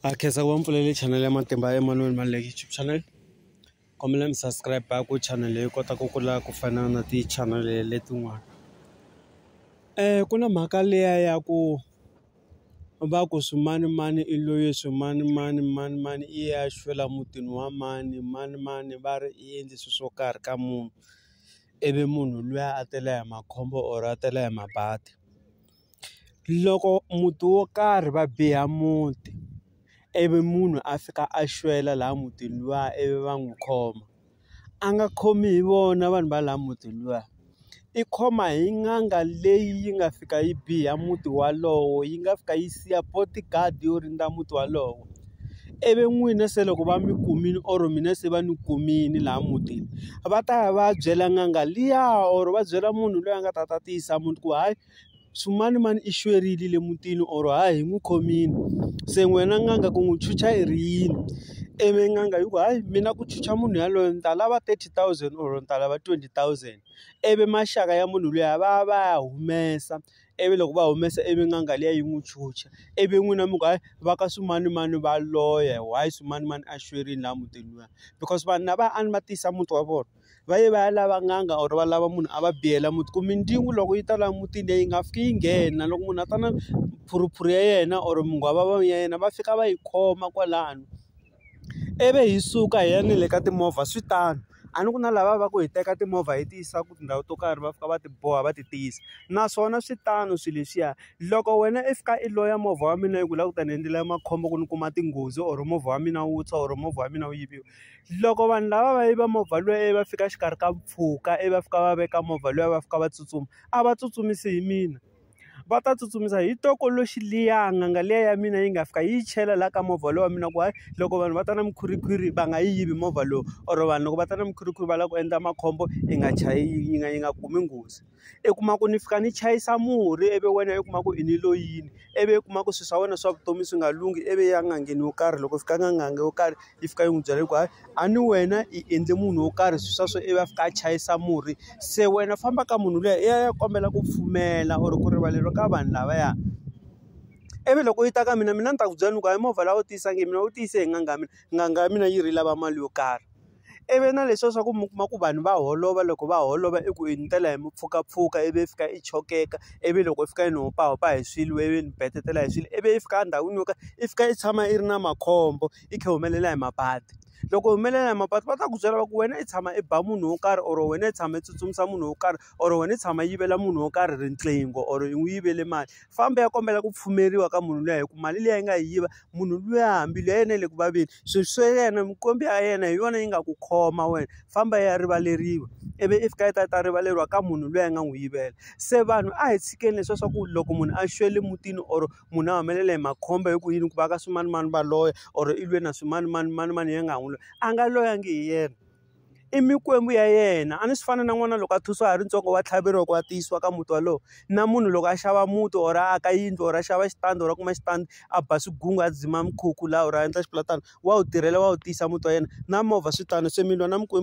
Ha khensa ku va mi pfulele channel ya Matimba ya Emmanuel Maluleke YouTube channel. Kombela mi subscribe ku channel leyi kota ku kula ku fana na ti-channel letin'wana. Ku na mhaka liya ya ku va ku swimanimani i loyi swimanimani manimani i ya xwela mutini wa mani manimani va ri i endle swilo swo karhi ka munhu ivi munhu luya a tela hi makhombo or a tela hi mabadi. Loko muti wo karhi va biha muti ivi munhu a fika a xwela laha mutini luwa ivi va n'wi khoma a nga khomi hi vona vanhu va laha mutini luwa i khoma hi n'anga leyi yi nga fika yi biha muti walowo yi nga fika yi siya bodyguard yo rindza muti walowo ivi n'wina se loko va mi kumile or mina se va ni kumile laha mutini va ta ya va ya byela n'anga liya or va byela munhu loyi a nga ta ta tiyisa muti ku hayi swimanimani i xwerile le mutini or hayi hi n'wi khomile se wena n'anga ku n'wi chucha i ri yini ivi n'anga yi ku hayi mina ku chucha munhu yaloye ni ta lava 30 000 or ni ta lava 20 000 ivi maxaka ya munhu luya va ya va ya humesa ivi loko va humesa ivi n'anga liya yi n'wi chucha ivi n'wina mi ku hayi va ka swimanimani va loya why swimanimani a xwerile laha mutini luya because vanhu lava a ni va tiyisa muti wa vona va ye va ya lava n'anga or va lava munhu a va biyela muti ku mindyangu loko yi ta laha mutini leyi nga fiki yi nghena loko munhu a ta na phurhuphurhu ya yena or munghwavava ya yena va fika va yi khoma kwalano ivi hi suka hi ya ni le ka timovha swi tano a ni ku na lava va ku hi teka timovha hi ti yisa ku tindhawu to karhi va fika va ti boha va ti tiyisa naswona swi tano swilo leswiya loko wena i fika i loya movha wa mina yi ku lava ku ta ni endlela makhombo ku ni kuma tinghozi or movha wa mina wu tshwa or movha wa mina wu yiviwa loko vanhu lava va yiva movha luya ivi va fika exikarhi ka mpfhuka ivi va fika va veka movha luya va fika va tsutsuma a va tsutsumisi hi mina va ta tsutsumisa hi tokoloxi liya n'anga liya ya mina yi nga fika yi chela laha ka movha lowu wa mina ku hayi loko vanhu va ta na mikhwirikhwiri va nga yi yivi movha lowu or vanhu loko va ta na mikhwirikhwiri va lava ku endla makhombo yi nga chayi yi nga yi nga kumi nghozi i kuma ku ni fika ni chayisa murhi ivi wena u kuma ku i ni loyini ivi u kuma ku swilo swa wena swa vutomi swi nga lunghi ivi ya n'angeni yo karhi loko fika ka n'anga yo karhi yi fika yi n'wi byela ku hayi a ni wena i endle munhu wo karhi swilo swa so ivi a fika a chayisa murhi se wena famba ka munhu luya i ya kombela ku pfumela or ku rivaleriwa ka vanhu lavaya ivi loko yi ta ka mina mina ni ta ku byela ni ku hayi movha lawa wu tiyisangi mina wu tiyise hi n'anga ya mina n'anga ya mina yi ri lava mali yo karhi ivi na leswiya swa ku mi kuma ku vanhu va holova loko va holova i ku i ni tela hi mpfhukapfhuka ivi i fika i chokeka ivi loko i fika i ni hopahopa hi swilo ivi ni betetela hi swilo ivi i fika endhawini yo karhi i fika i tshama i ri na makhombo i kha i humelela hi mapatu loko u humelela hi mapatu va ta ku byela va ku wena i tshama i ba munhu wo karhi or wena i tshama i tsutsumisa munhu wo karhi or wena i tshama i yivela munhu wo karhi riqingho or i n'wi yivele mali famba ya kombela ku pfumeriwa ka munhu luya hi ku mali liya yi nga yi yiva munhu luya mbilu ya yena yi le ku vaveni swilo swa yena mikwembu ya yena hi yona yi nga ku khoma wena famba ya rivaleriwa ivi i fika i ta yi ta rivaleriwa ka munhu luya yi nga n'wi yivela se vanhu a hi tshikeni leswiya swa ku loko munhu a xwele mutini or munhu a humelela hi makhombo hi ku yini ku va ka swimanimani va loya or i lwe na swimanimani manimani ya nga ha n'wi a nga loyangi hi yena i mikwembu ya yena a ni swi fana na n'wana loko a thusiwa ha ri ntsongo wa tlhaveriwa ku a tiyisiwa ka muti walowo na munhu loko a xava muti or a aka yindlu or a xava xitandi or a kuma xitandi a ba swigungu a dzima mikhukhu laha or a endla xipulatana wa wu tirhela wa wu tiyisa muti wa yena na movha swi tano se mi lwa na mikwembu.